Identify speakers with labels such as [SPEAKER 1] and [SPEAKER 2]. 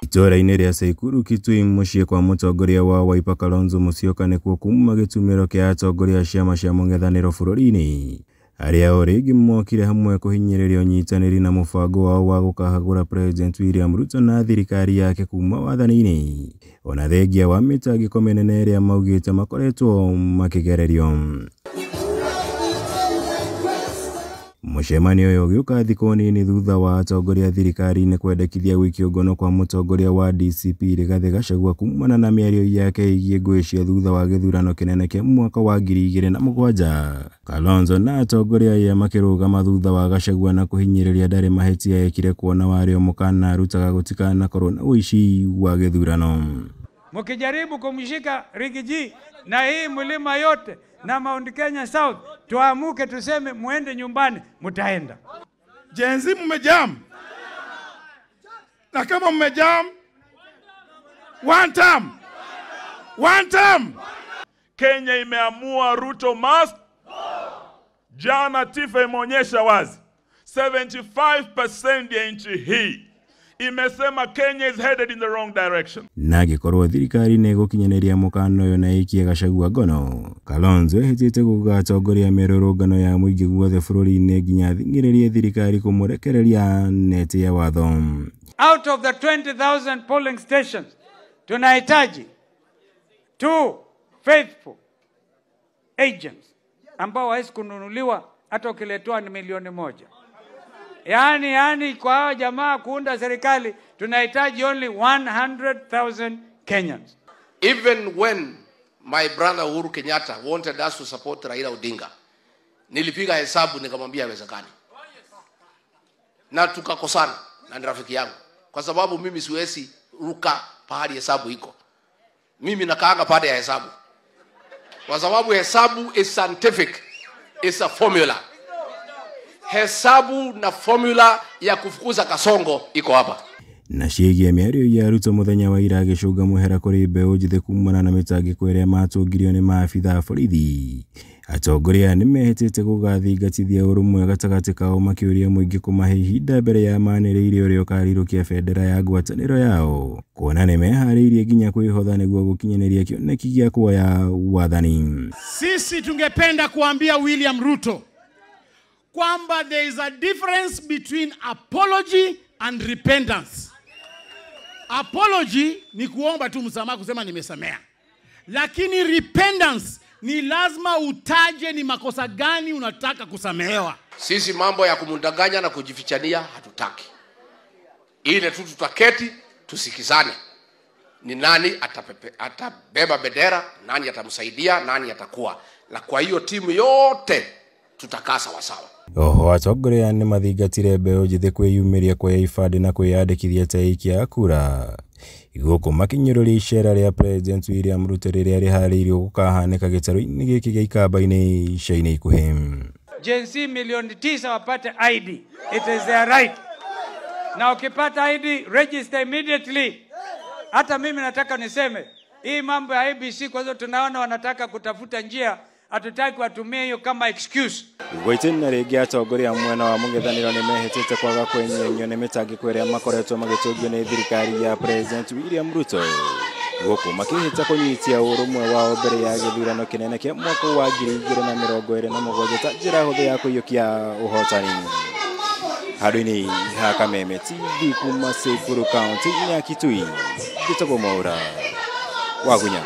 [SPEAKER 1] Itũũra-inĩ rĩa Tseikuru Kitui mũciĩ kwa mũtongoria wa Wiper Kalonzo Musyoka nĩkuo kuma gĩtumĩro kĩa atongoria a ciama cia mũng'ethanĩro bũrũri-inĩ arĩa o rĩngĩ mokire hamwe kũhinyĩrĩria ũnyitanĩri na mũbango wao wa gũkahagũra President William Ruto na thirikari yake kuma wathani-inĩ ona thengia wa mĩtangĩko mĩnene ĩrĩa maugĩte makoretwo makĩgererio. Mũcemanio ũyũ ũgĩũka thikũ nini thutha wa atongoria thirikari-inĩ kwendekithia gũikio ngono kwa mũtongoria wa DCP Rigathĩ Gachagua kumana na mĩario yake ĩgiĩ ngũĩ cia thutha wa gĩthurano kĩnene kĩa mwaka wa 2007. Kalonzo na atongoria aya makĩrũgama thutha wa Gachagua na kũhinyĩrĩria ndarĩ mahĩtia ekire kuona warĩ o mũkana arutaga gũtikanakorwo na ũici wa gĩthurano.
[SPEAKER 2] Mkijaribu kumshika Rigiji na hii mlima yote na Mount Kenya South, tuamuke tuseme muende nyumbani, mtaenda.
[SPEAKER 3] Gen Z mmejam. Na kama mmejam, one term. One term.
[SPEAKER 4] Kenya imeamua Ruto must. Jana TIFA imeonyesha wazi 75% ya nchi hii imesema Kenya is headed in the wrong direction.
[SPEAKER 1] Na angĩkorwo thirikari nĩ ĩgũkinyanĩria mũkana ũyũ na ĩikie Gachagua ngono, Kalonzo ehĩtĩte gũgatongoria mĩrũrũngano ya mũingĩ guothe bũrũri-inĩ nginya athing'ĩrĩrie thirikari kũmũrekereria neti ya watho.
[SPEAKER 2] Out of the 20,000 polling stations, tunahitaji 2 faithful agents ambao hawezi kununuliwa hata ukiletewa ni 1,000,000. Yaani kwa hao jamaa kuunda serikali tunahitaji only 100,000 Kenyans.
[SPEAKER 5] Even when my brother Uhuru Kenyatta wanted us to support Raila Odinga, nilipiga hesabu nikamwambia haiwezekani. Na tukakosana na rafiki yangu kwa sababu mimi siwezi ruka pahali hesabu iko. Mimi nakaanga pale ya hesabu. Kwa sababu hesabu is scientific, is a formula. Hesabu na formula ya kufukuza kasongo iko hapa.
[SPEAKER 1] Na ciĩgiĩ mĩario ya Ruto mũthenya wa ira agĩcũnga mũhera kũrĩ mbeũ njĩthĩ kumana na mĩtangĩko ĩrĩa matũngirio nĩ maabitha a borithi. Atongoria nĩ mehĩtĩte gũgathingatithia ũrũmwe gatagatĩ kao makĩũria mũingĩ kũmahe ihinda mbere ya manĩrĩire ũrĩa ũkarirũkia bendera ya ngwatanĩro yao kuona nĩ meharĩirie nginya kwĩhotha nĩguo gũkinyanĩria kĩoneki gĩa kuoya wathani.
[SPEAKER 3] Sisi tungependa kuambia William Ruto kwamba there is a difference between apology and repentance. Apology ni kuomba tu msamaha, kusema nimesamea. Lakini repentance ni lazima utaje ni makosa gani unataka kusamehewa.
[SPEAKER 5] Sisi mambo ya kumdanganya na kujifichania hatutaki. Ile tu tutaketi tusikizane. Ni nani atabeba bendera, nani atamsaidia, nani atakuwa. Na kwa hiyo timu yote tutakaa sawa sawa.
[SPEAKER 1] Oho atongoria nĩ mathingatire mbeũ njĩthĩ kwĩyumĩria kuoya ibandĩ na kwĩyandĩkithia ta aikia a kura gũkũ makinyũrũria icera rĩa President William Ruto rĩrĩa rĩharĩirio gũkahanĩka gĩtarũ-inĩ gĩkĩ gĩa Ikamba-inĩ ica-inĩ ikuhĩ.
[SPEAKER 2] Gen Z 9,000,000 wapate ID. It is their right. Na ukipata ID, register immediately. Hata mimi nataka niseme hii mambo ya ABC, kwa sababu tunaona wanataka kutafuta njia, hatutaki watumie hiyo kama excuse.
[SPEAKER 1] Gwaitĩna rĩngĩ atongoria mwena wa mũng'ethanĩro nĩ mehĩtĩte kwaga kwenyenyio nĩ mĩtangĩko ĩrĩa makoretwo magĩtũngio nĩ thirikari ya President William Ruto gũkũ makĩhĩta kũnyitia ũrũmwe wao mbere ya gĩthurano kĩnene kĩa mwaka wa 2027 ta njĩra hũthũ ya kũiyũkia ũhotani. Handũ-inĩ ha Kameme TV kuma Tseikuru kaunti ya Kitui, njĩtagwo Mwaura Wagunya.